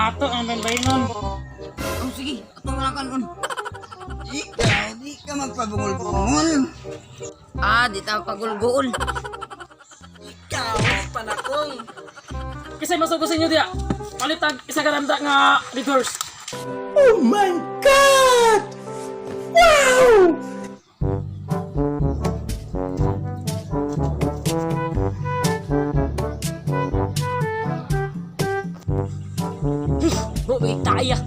Ato ang bambayinon. Oh, sige, ato na lang kanon. Ikaw, di ka magpabungol-bungol. Ah, di ta pagulguol. Ikaw, di panakong. Kasi masugo sa inyo diya. Palitag isa ka ramda nga reverse. Oh my God! Wow! Buwi tayo.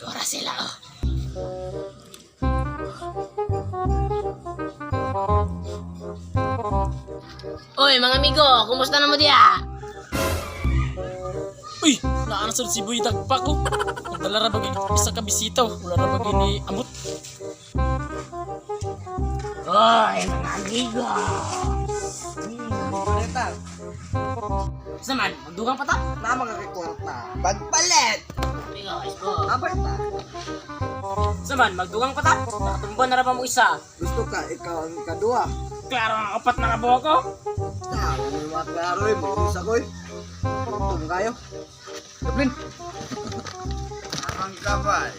Dora sila oh. Oy, mga amigo, kumusta na mo diya? Uy, naana sa si Boy Dagpak ko. Nagdala ra bagay isa ka bisita. Oh. Wala ra bagay ni amot. Oy, mga amigo. Paleta, Sa man, magdugang pa ta. nama ka kay kwarta. Pagpalit! Amigo, ispo. Abay ta. Sa man, magdugang pa ta. Nakatumba na ra ba mo isa. Gusto ka, ikaw ang kadua. Klaro ang apat na kabuok ko. Tao, may mga klaro eh. May isa ko eh. Gutom kayo. Dublin. Ang kapal.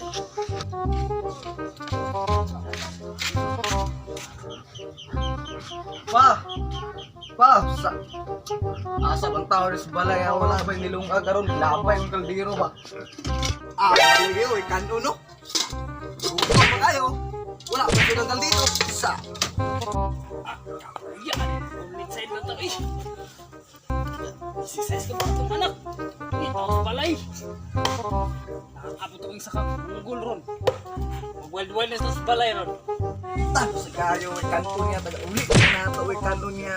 Pa! Pa! Sa... Asa bang tao sa balay? Ah? Wala ba yung nilungag karon? Labay yung kaldero ba? Ah, lagi oy, kanuno. Gutom pa kayo. Wala pa silang kaldero. Sa... Yan, ulit side na to eh. Exercise ka pa itong anak. Uy, taos balay. Nakakabot akong isa ka unggol ron. Mag-wild-wild na sa balay ron. Tapos kayo, oy, kanto niya, taga uli ka na to, oy, kanto niya.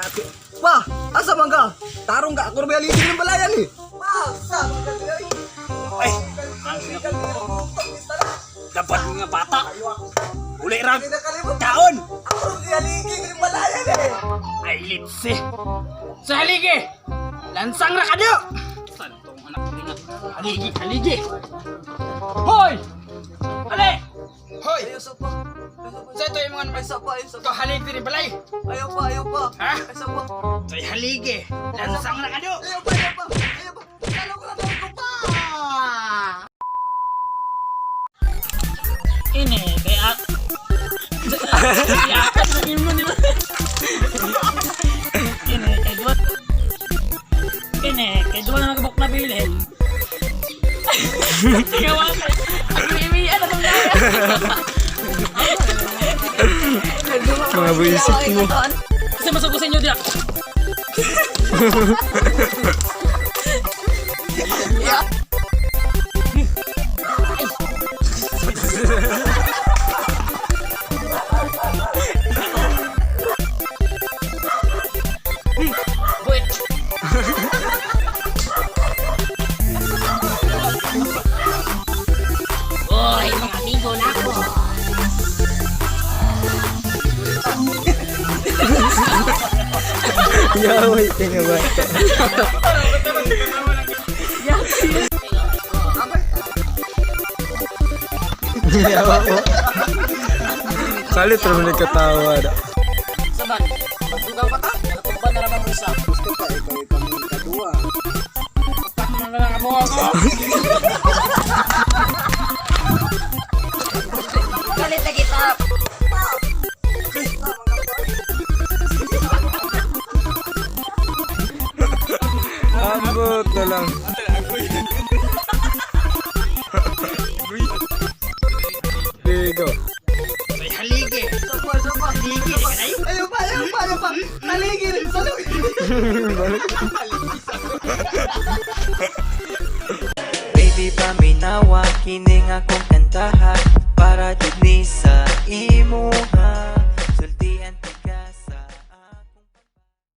Pa! Asa man ka? Tarong ka, ako rin ng balayan eh. Pa! Sa man ka ay? Ay, ang dapat mga bata. Uli rag. Kaon! Ako rin haligi ng balayan eh. Ay, litsi. Sa haligi! Lansang ra kadyo! Santong anak ko nga. Haligi, haligi! Hoy! Ale! Hoy! Ayaw sa pa. Sa ito yung mga naman Ayaw sa pa, ayaw sa Ito haligi rin balay! Ayaw pa, ayaw pa. Ha? Ayaw sa pa. Ito'y haligi! Lansang na kado! Ayaw pa, ayaw pa. Ayaw pa. Kala ko lang ko pa. Ini, kaya... Kaya sa imo nila. Ini, kay duwa... Ini, kay duwa na nagabok na bilhin. Ikaw ang... Ang imi, ano itong Mga buisit mo. Kasi masugo sa inyo diya. Wait. Oy, mga amigo nako. Yaway ka nga ba? Yawa mo. Salit raman nagkatawa na. Saban, magdugang pa ta. Nakatumba na raman mo isa. Gusto ka, ikaw ikaw ang kadua. Paano na lang ako ako? Galit na kita. Ambot na lang. There you go. Ito'y haligi! Sa pa, sa pa. Haligi ka na Ayaw pa, ayaw pa, ayaw pa. Haligi rin. Sa Baby, paminawa, kini nga akong kantaha para jud ni sa imuha.